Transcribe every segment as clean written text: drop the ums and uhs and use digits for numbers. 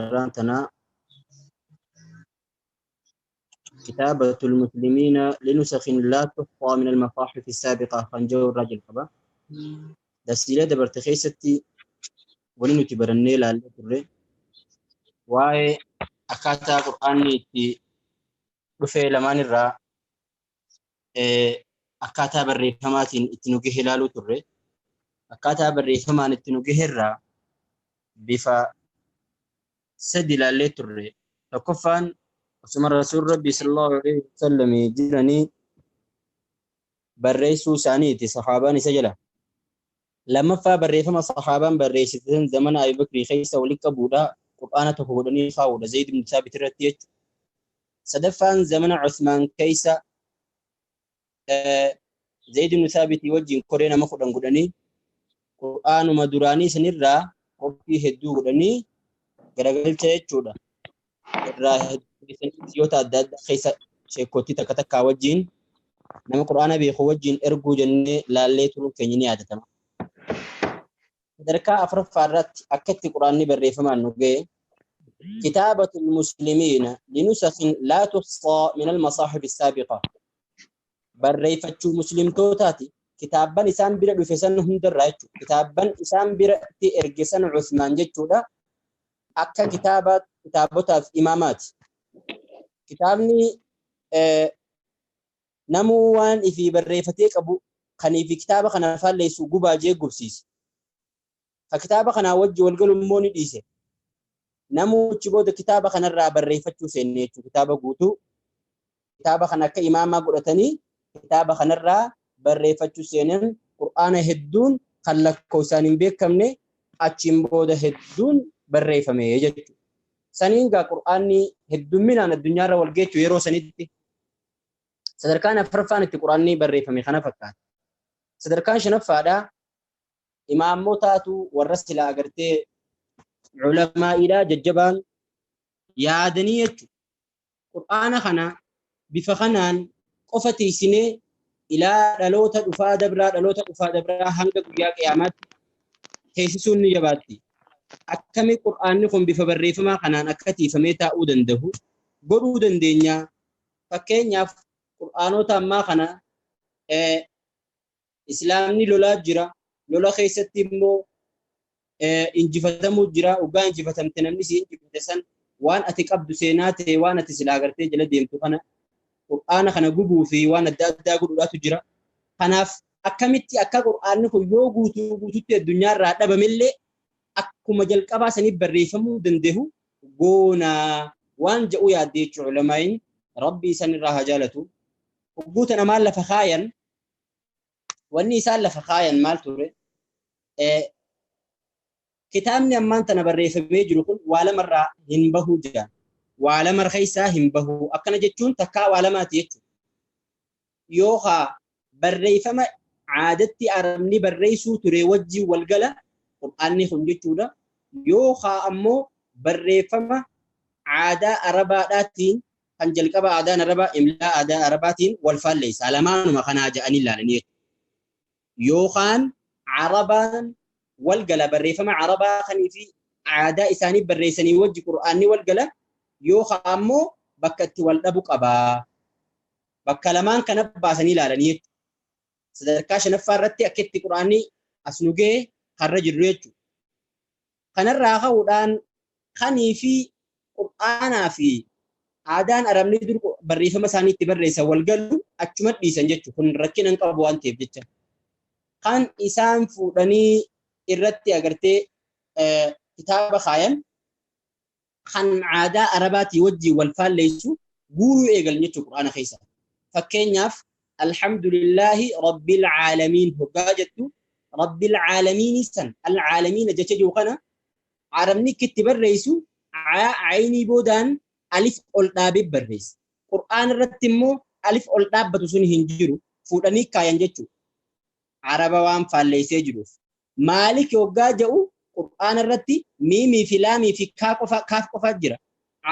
Arraan tanaa kitaabatul muslimiina linusakhin laa tuhsaa min almasaahifi saabiqa kan jedhu irraa jalqaba. Darsiilee dabarte keessatti wani nuti barannee ilaallee turre waa'ee akkaataa Qur'aanni itti dhufee lamaan irraa akkaataa barreeffamaatiin itti nu gahe ilaaluu turre. Akkaataa barreeffamaan itti nu gahe irraa bifa sadi ilaallee turre. Tokkoffaan osuma Rasuul Rabbii sallallahu alaihi wasallam jiranii barreessuu isaaniiti sahaabaan isa jala. Lammaffaa barreeffama sahaabaan barreessite zamana Abi Bakrii keessa walitti qabuudha. Qur'aana tokko godhanii kaa'uudha Zayd ibn Thaabit irratti jechuudha. Sadaffaan zamana Usmaan keessa Zayd ibn Thaabit wajjin koree nama 10 godhanii Qur'aanuma duraanii sanirraa qophii hedduu godhanii garagalcha jechuudha. Irraa hedduu biyyoota adda addaa keessa sheekootii takka takkaa wajjin nama Qur'aana beeku wajjin erguu jennee laallee turuun keenya ni yaadatama. Sadarkaa afuraffaa irratti akka itti Qur'aanni barreeffamaan nu ga'e kitaabatul muslimiina linusakhin laa tuhsaa min almasaahif assaabiqa barreeffachuu muslimtootaati kitaabban isaan bira dhufe san hundarraa jechuudha. Kitaabban isaan biratti erge san Usmaan jechuudha. Akka kitaaba kitaabotaaf imaamaati. Kitaabni namuu waan ifii barreeffatee qabu kanii fi kitaaba kana faalleessu gubaa jee gubsiise. Ka kitaaba kanaa wajji wal galu immoo ni dhiise. Namuu achi booda kitaaba kanarraa barreeffachuu seenne jechuudha. Kitaaba guutuu kitaaba kana akka imaamaa godhatanii kitaaba kanarraa barreeffachuu seenan. Qur'aana hedduun kan lakkoofsaan hin beekamne achiin booda hedduun barreeffame jechuudha. Saniin gaa Qur'aanni heddumminaan addunyaarra wal geechu yeroo sanitti. Sadarkaan afuraffaan itti Qur'aanni barreeffame kana fakkaata. Sadarkaan shanaffaadha imaammotaatu warra silaa agartee culamaa'iidhaa jajjabaan yaadanii jechuudha. Qur'aana kana bifa kanaan qofa tiisinee ilaa dhaloota dhufaa dabraa dhaloota dhufaa dabraa hanga guyyaa qiyaamaatti teessisuun ni jabaatti. Akkami Qur'aanni kun bifa barreeffamaa kanaan akka tiifamee taa'uu danda'u godhuu dandeenya? Fakkeenyaaf Qur'aanota ammaa kana Islaamni lolaa jira. Lola keessatti immoo injifatamuu jira. Oggaa injifatamte namni si injifate san waan ati qabdu seenaa ta'e waan ati silaa gartee jala deemtu kana Qur'aana kana gubuu fi waan adda addaa godhuudhaatu jira. Kanaaf akkamitti akka Qur'aanni kun yoo guutuu guututti addunyaarraa dhabamellee akkuma jalqabaa sanii barreeffamuu danda'u goonaa waan jedhu yaadde jechuudha ulamaa'iin Rabbi isaan irraa haa jaalatu. Hogguu tana maal lafa kaayan? Wanni isaan lafa kaayan maal ture? Kitaabni ammaan tana barreeffamee jiru kun waa lamarraa hin bahuu jira. Waa lama keessaa hin bahu. Akkana jechuun takkaa waa lamaati jechuudha. Yookaa barreeffama aadatti Arabni barreessuu ture wajjin wal gala Qur'aanni kun jechuudha. Yookaa ammoo barreeffama aadaa Arabaadhaatiin kan jalqaba aadaan Arabaa imlaa aadaa Arabaatiin wal faalleessa. Lamaanuma kanaa ja'anii ilaalanii jechuudha. Yookaan Arabaan wal gala barreeffama Arabaa kanii fi aadaa isaanii barreessanii wajji Qur'aanni wal gala yookaan ammoo bakka itti wal dhabu qaba. Bakka lamaan kana baasanii ilaalanii jechuudha. Sadarkaa shanaffaa irratti akka itti Qur'aanni as nu ga'e har'a jirru jechuudha. Kanarraa ka'uudhaan kanii fi Qur'aanaa fi aadaan Arabni dur barreeffama isaanii itti barreessan wal galu achuma dhiisan jechuudha. Kun rakkina hin qabu waan ta'eef jecha. Kan isaan fuudhanii irratti agartee kitaaba kaayan kan aadaa Arabaatii wajjin wal faalleessu guuruu eegalan jechuudha Qur'aana keessa. Fakkeenyaaf Alhamdulillaahi Rabbil Aalamiin hoggaa jettu Rabbil Aalamiin san Al-Aalamiin jecha jiru kana Arabni itti barreessu aynii boodaan alif ol dhaabee barreessa. Qur'aana irratti immoo alif ol dhaabbatu sun hin jiru fuudhanii kaayan jechuudha. Araba waan faalleessee jiruuf. Maalik hoggaa jedhu Qur'aana irratti miimii fi laamii fi kaa qofa kaaf qofa jira.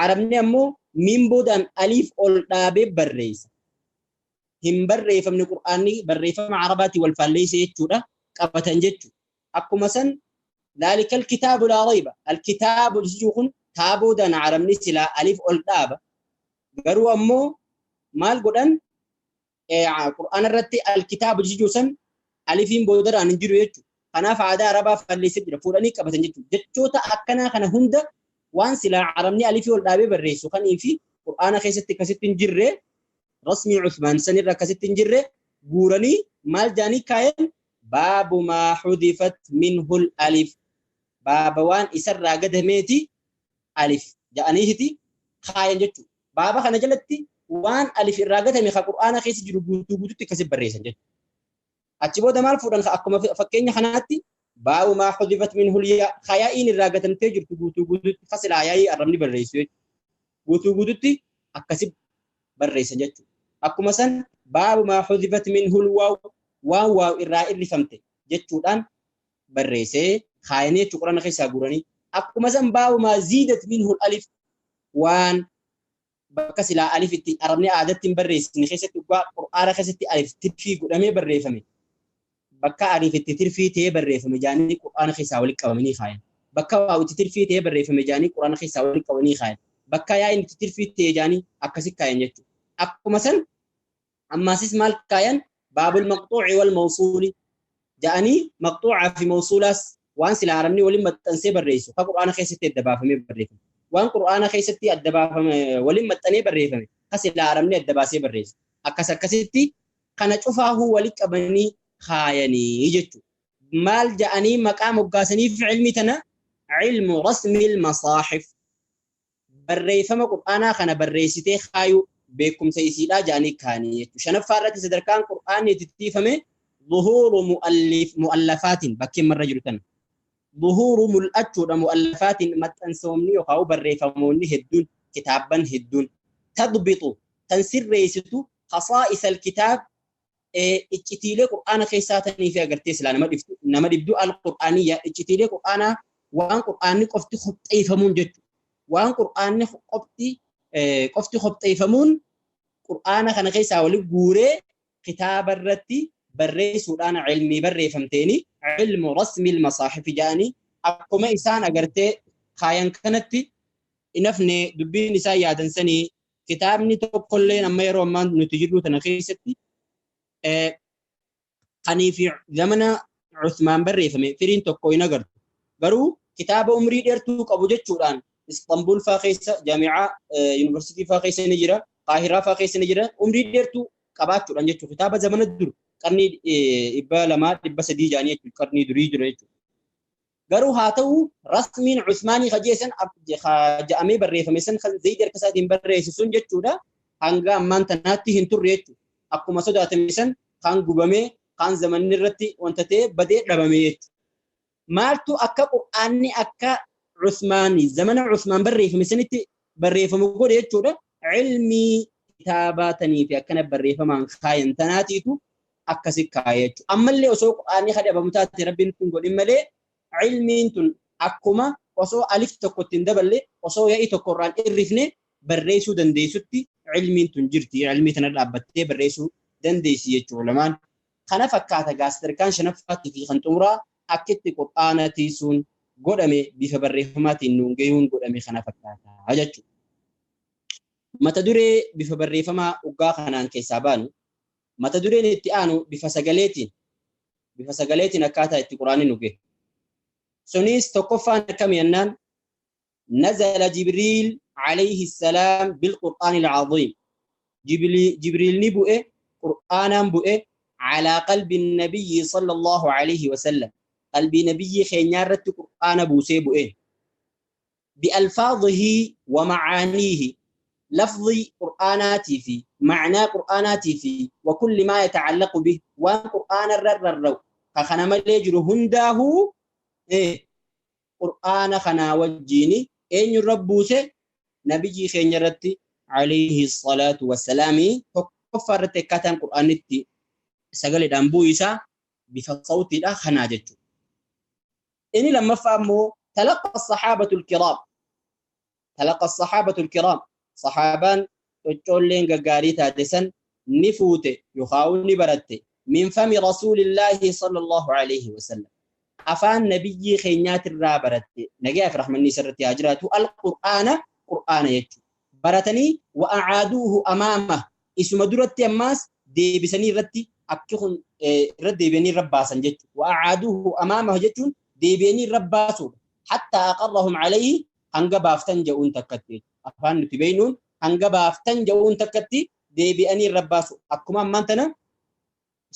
Arabni ammoo miim boodaan aliif ol dhaabee barreessa. Hin barreeffamne Qur'aanni barreeffama Arabaatiin wal faalleesse jechuudha qabatan jechuudha. Akkuma san dhaalikal kitaabu laa rayba alkitaabu jechuu kun Taaboodaan arabni silaa alif ol dhaaba. Garuu ammoo maal godhan Qur'aana irratti alkitaaba jechuu san alifiin boodaraan hin jiru jechuudha. Kanaaf aadaa arabaa falleessee jira. Fuudhanii qabatan jechuudha. Jechoota akkanaa kana hunda waan silaa arabni alifii ol dhaabee barreessu kanii fi Qur'aana keessatti akkasitti hin jirre rasmii Usmaan sanirra akkasitti hin jirre guuranii maal jaanii kaayan baabu maa xudifat minhul alif baaba waan isarraa gadameeti alif ja'aniiti kaayan jechuudha. Baaba kana jalatti waan alif irraa gatame ka Qur'aana keessa jiru guutuu guututti akkasitti barreessan jechuudha. Achi booda maal fuudhan akkuma fakkeenya kanaatti baabu maa xudifat minhul yaa yaa'iin irraa gatamtee jirtu guutuu guututti fasilaa yaa'ii arrabni barreessu jechuudha. Guutuu guututti akkasi barreessan jechuudha. Akkuma san baabu maa xudifat minhul waaw waan waaw irraa irrifamte jechuudhaan barreessee kaayanii jechuudha Qur'aana keessaa guuranii. Akkuma san baabu maa ziidat minhul alif waan bakka silaa alif itti arabni aadatti hin barreessine keessatti dhugaa Qur'aana keessatti alif tirfii godhamee barreeffame. Bakka alif itti tirfii ta'ee barreeffame jaanii Qur'aana keessaa walitti qabamanii kaayan. Bakka waaw itti tirfii ta'ee barreeffame jaanii Qur'aana keessaa walitti qabanii kaayan. Bakka yaa'iin itti tirfii ta'e jaanii akkasi kaayan jechuudha. Akkuma san ammaasis maal kaayan baabul maqxuuci wal mawsuuli ja'anii maqxuucaa fi mawsuulaas waan silaa arabni waliin maxxansee barreessu ka Qur'aana keessatti adda baafamee barreeffame. Waan Qur'aana keessatti adda baafame waliin maxxanee barreeffame ka silaa arabni adda baasee barreessu. Akkas akkasitti kana cufaahuu walitti qabanii kaayanii jechuudha. Maal ja'anii maqaa moggaasaniif ilmi tana ilmu rasmil masaaxif barreeffama Qur'aanaa kana barreessitee kaayuu beekumsa isiidhaa ja'anii kaayanii jechuudha. Shanaffaa irratti sadarkaan Qur'aanni itti tiifame zuhuuru mu'allafaatiin bakkeen marra jiru tana. Zuhuuru mul'achuudha mu'allafaatiin maxxansoomni yookaan barreeffamoonni hedduun kitaabban hedduun tadbitu tan sirreessitu khasaa'isa alkitaab iccitiilee Qur'aana keessaa tanii fi agartee silaa nama dhibdu al-Qur'aaniyya iccitiilee Qur'aanaa waan Qur'aanni qofti qopheeffamuun jechuudha. Waan Qur'aanni qofti qopheeffamuun Qur'aana kana keessaa wali guuree kitaaba irratti barreessuudhaan ilmii barreeffamteeni ilmu rasmil masaaxif jedhanii akkuma isaan agartee kaayan kanatti inafne dubbiin isaa yaadan sanii kitaabni tokkolleen amma yeroo ammaa nuti jirru tana keessatti kanii fi zamana Usmaan barreeffame firiin tokko hin agartu. Garuu kitaaba umrii dheertuu qabu jechuudhaan Istanbul faa keessa jaami'aa yuunivarsiitii faa keessa ni jira, Qaahiraa faa keessa ni jira umrii dheertuu qabaachuudhaan jechuudha. Kitaaba zamana dur qarnii 200 300 jaanii jechuudha qarnii durii jira jechuudha. Garuu haa ta'u rasmiin Usmaanii kajeessan ja'amee barreeffame san kan Zayd harka isaatiin barreesse sun jechuudha hanga ammaan tanaatti hin turre jechuudha. Akkuma sodaatame san kan gubamee kan zamanni irratti wanta ta'e badee dhabame jechuudha. Maaltu akka Qur'aanni akka Usmaanii zamana Usmaan barreeffame sanitti barreeffamu godhe jechuudha. Ilmii kitaabaa tanii fi akkana barreeffamaan kaayan tanaatiitu akkasi kaaya jechuudha. Ammallee osoo Qur'aanni kadhabamu taate Rabbiin tun godhin malee ilmiin tun akkuma osoo alif tokko ittiin daballe osoo yaa'ii tokko irraan irrifne barreessuu dandeessutti ilmiin tun jirti. Ilmii tana dhaabbattee barreessuu dandeessi jechuudha lamaan. Kana fakkaata gaa sadarkaan shanaffaatti fi kan xumuraa akkitti Qur'aana tiisuun godhame bifa barreeffamaatiin nuun gahuun godhame kana fakkaata jechuudha. Mata duree bifa barreeffamaa dhugaa kanaan keessaa baanu mata dureen itti aanu bifa sagaleetiin akkaataa itti Qur'aanni nu gahe. Sunis tokkoffaan akkam jennaan nazala Jibriil alayhi salaam bil Qur'aanil aziim. Jibriil ni bu'e Qur'aanaan bu'e على قلب النبي صلى الله عليه وسلم قلب نبي خينيارة قرآن بوسي بؤه بألفاظه ومعانيه لفظ قرآناتي في معنى قرآناتي في وكل ما يتعلق به وقرآن الرر خنا مليجر هنداه إيه قرآن خنا وجيني إن ربوسي نبي خينيارة عليه الصلاة والسلام كفرت كتن قرآنتي sagaleedhaan bu'uu isaa bifa sawtiidha kanaa jechuudha. Inni lammaffaa immoo talaqa saxaabatul kiraam saxaabaan coccoolleen gaggaarii taate san ni fuute yookaan ni baratte min fami rasuulillaahi sallallahu alayhi wasallam. afaan nabiyyii keenyaatirraa baratte nagayaa fi rahmanni isarratti haa jiraatu alqur'aana qur'aana jechuudha. Baratanii wa'aaduuhu amaama isuma duratti ammaas deebisanii irratti akki kun irra deebi'anii irra baasan jechuudha. Wa'aaduuhu amaama jechuun deebi'anii irra baasuudha. Hattaa aqarrahum alayhi hanga baaftan ja'uun takkatti jechuudha. Afaan nuti beeynuun hanga baaftan ja'uun takkatti deebi'anii irra baasu. Akkuma ammaan tana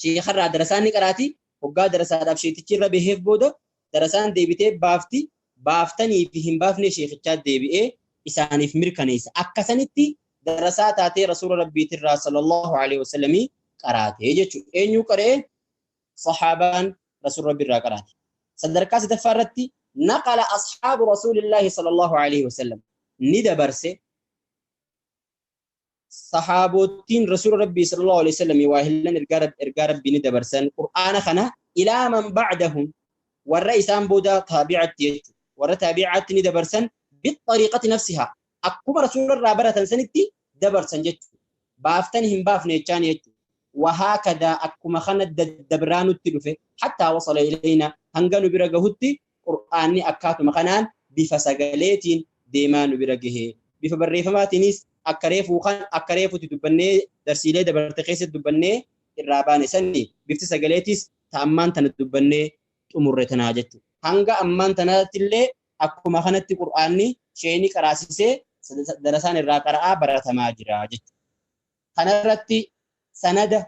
sheekarraa darasaan ni qaraati. Hoggaa darasaadhaaf sheetichi irra baheef booda darasaan deebitee baafti. Baaftanii fi hin baafne sheekichaa deebi'ee isaaniif mirkaneessa. Akkasanitti darasaa taatee rasuula rabbiitirraa sallallahu alaihi wasallamii qaraatee jechuudha. Eenyu qara'ee? Sahaabaan rasuula rabbiirraa qaraate. Sadarkaa sadaffaa irratti naqala asxaabu rasuulillaahi sallallahu alaihi wasallam ni dabarse. Sahaabottiin rasuula rabbii sallallahu alaihi wasallam waa hillan ergaa rabbii ni dabarsan. Qur'aana kana ilaa man ba'dahum warra isaan booda taabi'atti jechuudha. Warra taabi'atti ni dabarsan bixariiqati nafsihaa akkuma rasuula irraa baratan sanitti dabarsan jechuudha. Baaftan hin baafne jechaan jechuudha. وهكذا أكما خنا الدبران التلفة حتى وصل إلينا هنغنو برغهتي قرآني أكاتو مخنان بفسقليتين ديمان برغه بفبريفماتينيس أكريفو خان أكريفو تدبني درسيلي دبرتقيس تدبني الرابان سني بفتسقليتيس تأمان تندبني تمرتنا جتو هنغا أمان تناتلي أكما خنت قرآني شيني كراسيسي درسان الراقراء براتما جرا جتو خنرتي sanada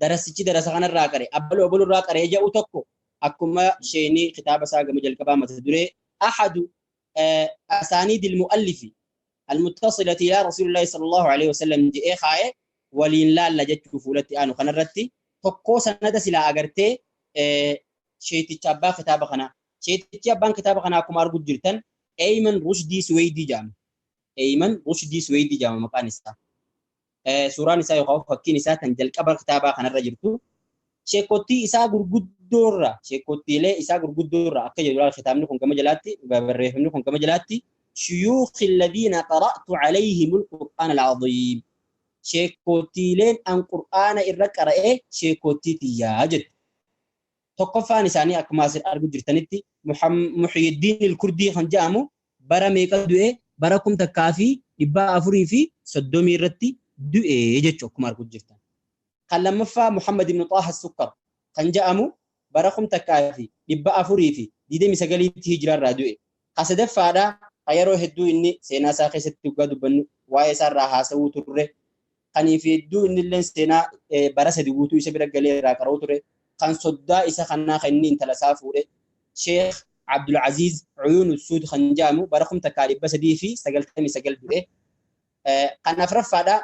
darasichi darasa kanarraa qare abbaluu abaluu irraa qaree jedhu tokko akkuma sheenii kitaaba isaa gama jalqabaa mata duree ahadu asaaniid ilmu'allifi almuttasilati ilaa rasuulillahi sallallahu alaihi wasallam jedhee kaa'e waliin laalla jechuu fuulatti aanu kanarratti tokkoo sanada silaa agartee sheeticha abbaa kitaaba kanaa sheetichi abbaan kitaaba kanaa akkuma argu jirtan Eyman Rushdii Suweydii jedhama. Eyman Rushdii Suweydii jedhama maqaan isaa. Suuraan isaa yookaan fakkiin isaa kan jalqaba kitaabaa kanarra jirtu sheekottii isaa gurguddoorra sheekottiilee isaa gurguddoorra akka jedhu kitaabni kun gama jalaatti barreeffamni kun gama jalaatti shuyuukhi alladhiina qara'tu alayhim alqur'aan alcaziim sheekottiileen an qur'aana irra qara'e sheekottii tiyyaa jettu. Tokkoffaan isaanii akkuma asir argu jirtanitti Muhyiddin al-Kurdii kan jedhamu bara meeqa du'e bara 1430 irratti du'e jechuudha akkuma argu jirtan. Kan lammaffaa Muhammad ibn Xaaha Sukkar kan jedhamu bara 1429 hijiraa irraa du'e. Kan sadaffaadha kan yeroo hedduu inni seenaa isaa keessatti dhugaa dubbannu waa'ee isaa irraa haasawuu turre. Kaniif hedduu inni illee seenaa bara sadi guutuu isa bira galee irraa qara'uu ture. Kan soddaa isa kanaa kan inni intala isaa fuudhe Sheekh Abdul Aziz Uyuun Suud kan jedhamu bara 1399 du'e. Kan afuraffaadha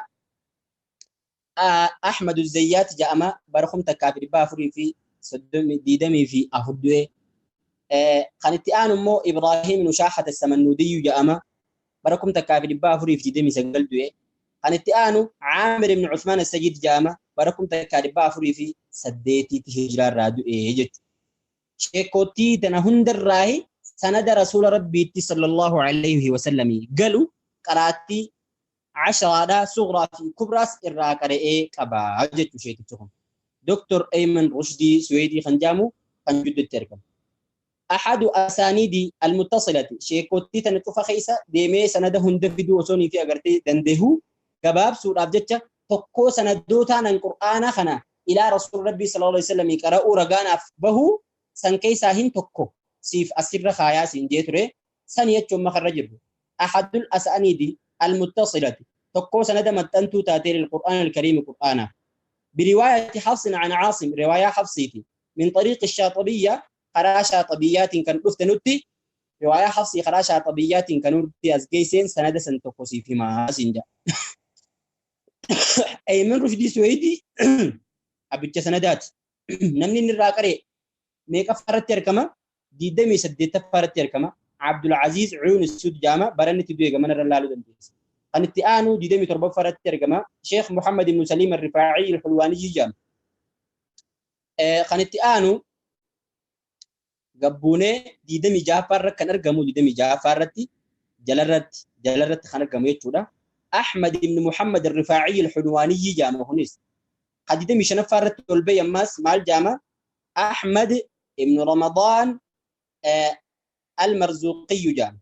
Ahmad Zayyaat jedhama bara 1424 du'e. Kan itti aanu immoo Ibrahim Nushaahat Samannuudiyyu jedhama bara 1429 du'e. Kan itti aanu Aamir ibn Uthmaan As-Sajid jedhama bara 1408 hijiraa irraa du'e jechuudha. Sheekottii tana hundarraahi sanada rasuula rabbiitti sallallahu alaihi wasallamii galu qaraattii asharaadhaa sughraa fi kubraas irraa qara'ee qabaa jechuu sheetichi kun. Dr. Ayman Rushdii Suweedii kan jedhamu kan jidduutti argamu. Ahadu asaaniidii almuttasilati sheekottii tana cufa keessa deemee sanada hunda fiduu osoo fi agartee dandeehuu gabaabsuudhaaf jecha tokkoo sanadootaan an qur'aana kana ilaa rasuula rabbii sallallahu alaihi wasallam qara'uu ragaanaaf bahuu san keessaa hin tokko siif asirra kaayaa siin jee ture san jechuun makarra jirru. Ahadul asaaniidii المتصلة تقو سند متنتو تاتي للقرآن الكريم قرآنا برواية حفص عن عاصم رواية حفصيتي من طريق الشاطبية قرا شاطبيات كان أفتنتي رواية حفصي قرا شاطبيات كان أرتي أزجيسين سند سنتقصي في ما سنجا أي من رشدي سويدي أبتش سندات نمني نراكري ميك أفرت يركما ديدمي سديت أفرت يركما عبد العزيز عيون السود جامع برنة دوية من الرلالو دندس كان آنو ديدمي تربو فرت ترجمة شيخ محمد بن سليم الرفاعي الحلواني جامع كان آنو قبونه ديدمي جعفر كان أرجمو ديدمي جعفرتي جلرت جلرت خان أرجمو يتشودا أحمد بن محمد الرفاعي الحلواني جامع هنيس قد ديدمي شنفرت البي ماس مال جامع أحمد ابن رمضان المرزوقي جام.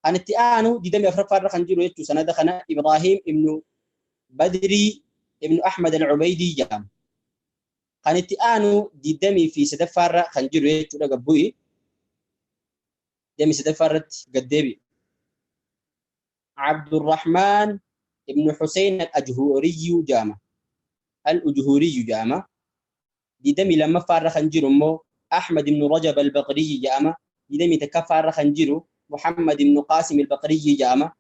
أنا تآنو ديدمي أفرفار خنجر يجو سنة خنا إبراهيم ابن بدري ابن أحمد العبيدي جام. أنا تآنو ديدمي في سدفار خنجر يجو لقبوي دمي سدفارت قدبي عبد الرحمن ابن حسين الأجهوري جامع الأجهوري جامع ديدمي لما فار خنجر مو أحمد بن رجب البقري جامع ديدمي تكفار خنجر محمد بن قاسم البقري جامع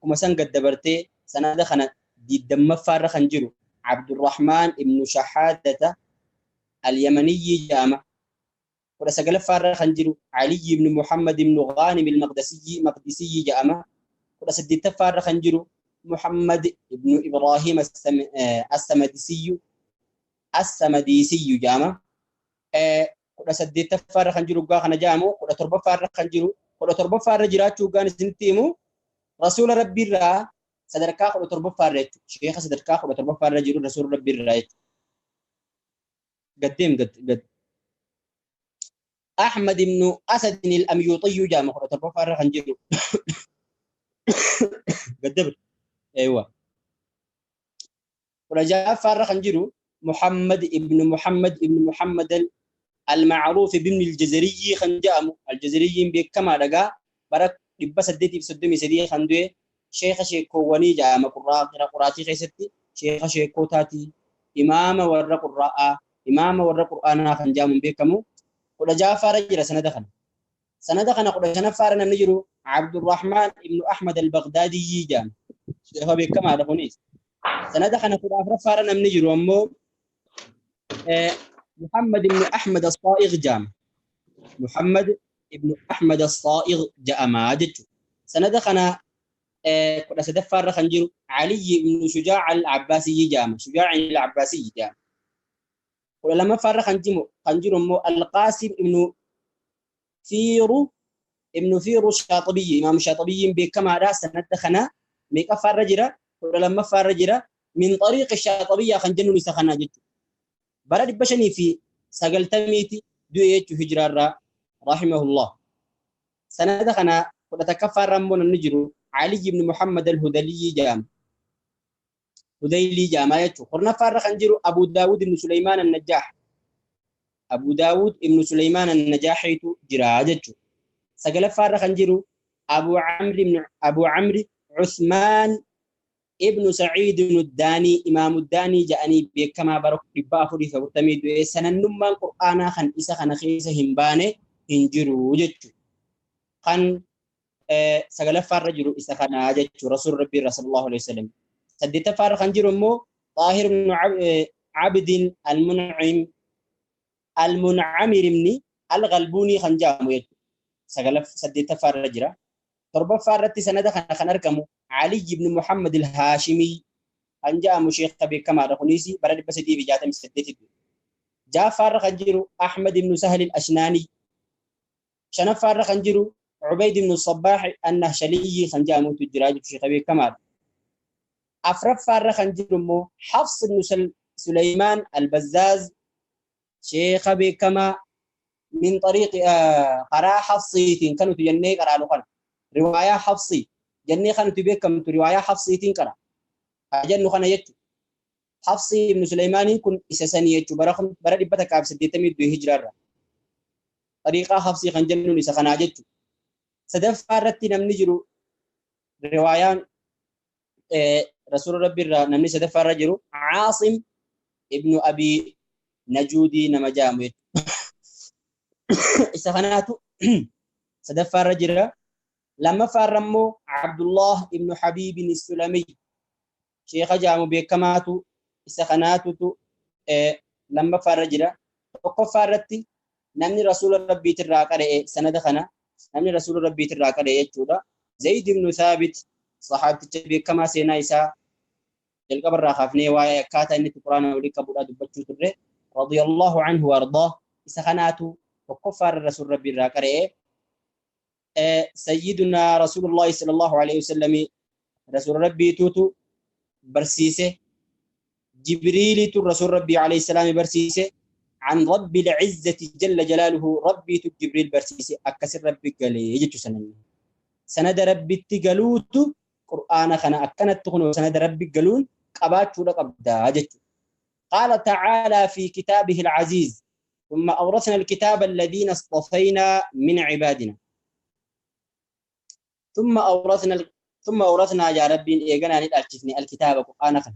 كما سنقد دبرتي سنة دخنا ديدم فار خنجر عبد الرحمن ابن شحادة اليمني جامع ورسقل فار خنجر علي بن محمد بن غانم المقدسي مقدسي جامع ورسدت فار خنجر محمد ابن إبراهيم السمدسي السمديسي جامع ورسدت فار خنجر غاخنا جامو ورترب فار خنجر ورترب فار جراتو غان سنتيمو رسول ربي را صدركا ورترب فار شيخ صدركا ورترب فار جرو رسول ربي را قدم قد قد أحمد بن أسد الأميوطي جامع ورترب فار خنجر قدم ايوه ورجاء فار خنجرو محمد ابن محمد ابن محمد المعروف بابن الجزري خنجامو الجزري بكما دغا برك دبا سدتي سدمي سدي خندوي شيخ شيكووني جام قراء قراتي خيستي شيخ شيكوتاتي امام ور قراء امام ور قران خنجامو بكمو ورجاء فار جرا سنه دخل سنه دخل قرشنا فار نجرو عبد الرحمن ابن احمد البغدادي جام شيخ بكما دخونيس سنه دخل قرا فار نجرو امو محمد بن أحمد الصائغ جام محمد بن أحمد الصائغ جامادت سندخنا كنا سدفر خنجر علي بن شجاع العباسي جام شجاع العباسي جام ولما فر خنجر مو القاسم ابن فيرو ابن فيرو الشاطبي إمام الشاطبي بكما را سندخنا ميك فرجرا ولما فرجرا من طريق الشاطبية خنجر نسخنا جت برد بشني في سجلتميتي دويت هجرة رحمه الله سنة دخنا ونتكفر رمون النجر علي بن محمد الهذلي جام هذيلي جام قرنا فار خنجر أبو داود بن سليمان النجاح أبو داود بن سليمان النجاحي جراجته سجل فار خنجر أبو عمرو بن أبو عمرو عثمان ابن سعيد الداني إمام الداني جاءني بكما بارك بافوري فورتمي سنن ما القرآن خن إسا خن خيسة همبانه هنجرو جتشو خن سجل فار إسا خن جتشو رسول ربي صلى الله عليه وسلم سديت فار خنجر مو طاهر بن عبد المنعم المنعمر مني الغلبوني خنجامو يجو سجل سديت فار جرا تربة فارتي سنة خن خن أركمو علي بن محمد الهاشمي أنجا شيخ بكما رخنيسي برد بسدي بجاتم سديت جعفر خنجرو أحمد بن سهل الأشناني شنفر خنجرو عبيد بن الصباح النهشلي خنجامو تجراج شيخ بكما أفرف خنجرو مو حفص بن سليمان البزاز شيخ بكما من طريق قرا حفصي كانوا تجني قرا لقنا رواية حفصي جني خانو تبيكم رواية حفصي تنكرا أجن خنا يتو حفصي بن سليمان كن إسساني يتو برخم برد بتكاب سديتمي دو هجرة طريقة حفصي خنجنو نسخنا جتو سدف فارتي نم نجرو رواية رسول ربي نمني سدف فارجرو عاصم ابن أبي نجودي نمجام يتو إسخناتو سدف فارجرا لما فرمو عبد الله ابن حبيب السلمي شيخ جامو بكماتو سخناتو لما فرجرا وقفرتي نمني رسول ربي ترا سند خنا نمني رسول ربي ترا قره يچودا زيد بن ثابت صحابتي بكما سينا عيسى القبر راخفني واي كاتا ان القران ولي كبودا دبچو تره رضي الله عنه وارضاه سخناتو وقفر رسول ربي را قره سيدنا رسول الله صلى الله عليه وسلم رسول ربي توتو برسيسه جبريل تو رسول ربي عليه السلام برسيسه عن رب العزة جل جلاله ربي جبريل برسيسي أكسر ربي قالي يجتو سنن سند ربي تقالوت قرآن خنا أكنت تخنو سند ربي قالون قباتو لقبدا جتو. قال تعالى في كتابه العزيز ثم أورثنا الكتاب الذين اصطفينا من عبادنا ثم أورثنا يا ربي إيقنا نتألتفني الكتاب قرآن خنا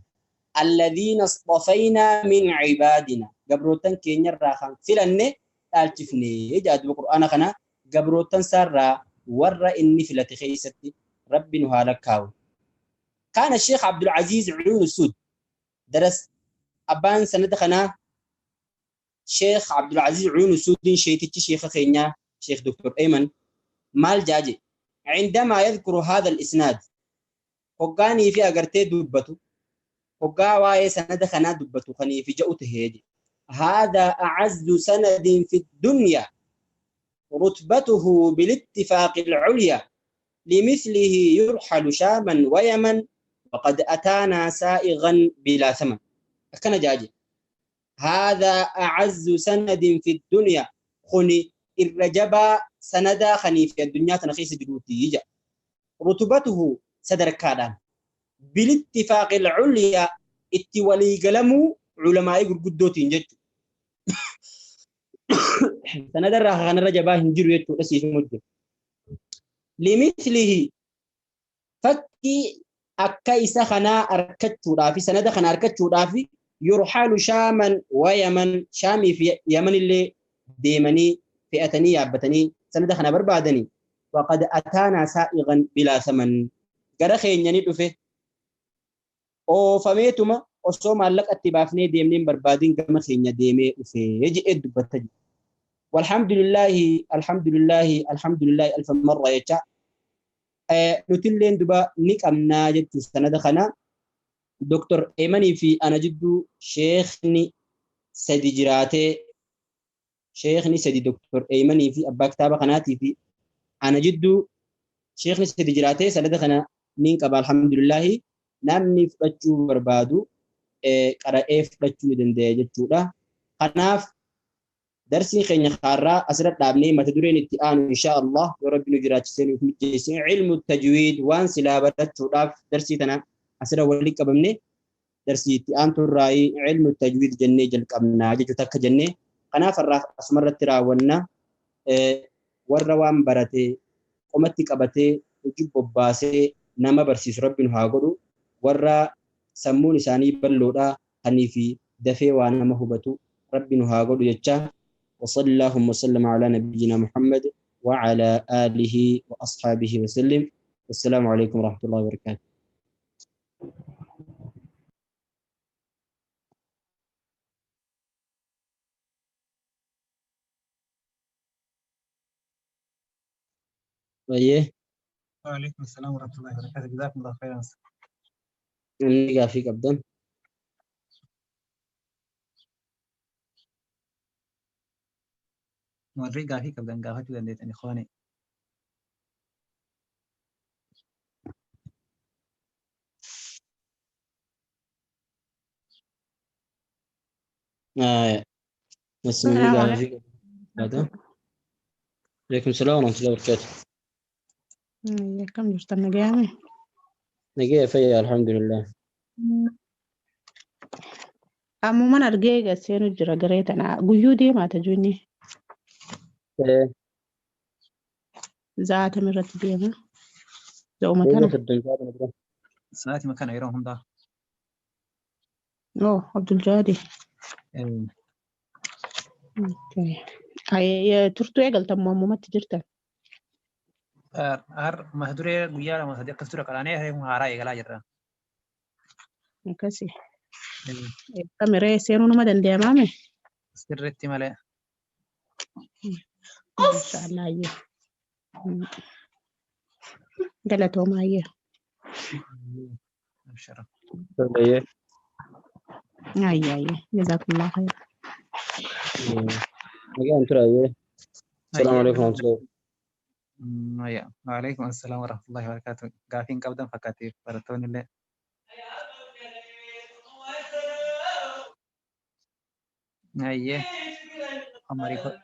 الذين اصطفينا من عبادنا قبروتن كينيا راخان فلن تالتفني جاد القرآن خنا قبروتن سارا ور إني فلت خيستي ربي نهالكاو. كان الشيخ عبد العزيز عيون السود درس أبان سند خنا شيخ عبد العزيز عيون السود شيتي شيخ خينيا شيخ دكتور أيمن مال جاجي عندما يذكر هذا الإسناد هقاني في أجرتي دبته هقا واي سند خنا دبته خني في جوته هيجي هذا أعز سند في الدنيا رتبته بالاتفاق العليا لمثله يرحل شاما ويمن وقد أتانا سائغا بلا ثمن. أكن جاجي هذا أعز سند في الدنيا خني الرجبا سندا خني في الدنيا تنخيس جلوتي رتبته صدر كادان بالاتفاق العليا اتولي قلمو علماء قدوتين جت سند الراخ الرجبا هنجرو يتو اسيس مجد لمثله فكي أكيس خنا أركتشو رافي سند خنا أركتشو رافي يرحل شاما ويمن شامي في يمن اللي ديمني فئتني يابتني سند خنا بربادني وقد أتانا سائغا بلا ثمن قرخين يندفه أو فميتما osoo maallaqa itti baafnee deemneen barbaadin gama keenya deemee dhufee jedhee dubbata jiru. Walhamdulillahi alhamdulillahi alhamdulillahi alfa marra jecha nutilleen duba ni qabnaa jechuu sanada kana Dr. Eemanii fi ana jidduu sheekhni sadi jiraatee sheekhni sadi Dr. Eemanii fi abbaa kitaaba kanaatii fi ana jidduu sheekhni sadi jiraatee sanada kana niin qaba alhamdulillahi namni fudhachuu barbaadu qara'ee fudhachuu ni danda'a jechuudha. Kanaaf darsiin keenya har'aa asirra dhaabnee mata dureen itti aanu insha Allah yoo rabbi nu jiraachisee nuuf mijeessee ilmu tajwiid waan silaa barachuudhaaf darsii tana asirra walitti qabamne darsii itti aantu irraa ilmu tajwiid jennee jalqabnaa jechuudha akka jennee kanaaf har'aaf asumarratti raawwanna warra waan baratee qomatti qabatee hojii bobbaasee nama barsiisu rabbi nu haa godhu warra sammuun isaanii bal'oodha kanii fi dafee waa nama hubatu rabbi nu haa godhu jecha. وصلى اللهم وسلم على نبينا محمد وعلى آله وأصحابه وسلم. والسلام عليكم ورحمة الله وبركاته. طيب وعليكم السلام ورحمة الله وبركاته. جزاكم الله خيرا. نلقى فيك أبدا. Warri gaafii qabdan gaafachuu dandeessan ikhwaani. بس من gaafii qabdan. عليكم السلام ورحمة الله وبركاته. كم jirtan nagaame? Nagaya fayyaa alhamdulillah. Ammuman argee gaseenu jira garee tana guyyuu deemaa tajuunni. Zaatama irratti deema. Za'uma tana. Sa'aatii makana yeroo hundaa. Oh, Abdul Jaadi. Turtuu eegaltan ammumatti jirtan. Har mata duree guyyaa lama sadii akkas ture qalaanee haaraa eegalaa jirra. Akkasi. Kamiree seenuu nama danda'amaame? Sirriitti malee. Inshaallah ayyee. Galatooma ayyee. Abshara. Ayyee. Ayyee ayyee. Jazaakumullah khayr. Nagaan tura ayyee. Salaamu alaikum warahmatullahi. Ayya. Waalaikum assalam warahmatullahi wabarakatuh. Gaafiin qabdan fakkaate barattoonni illee. Ayyee. Amma record.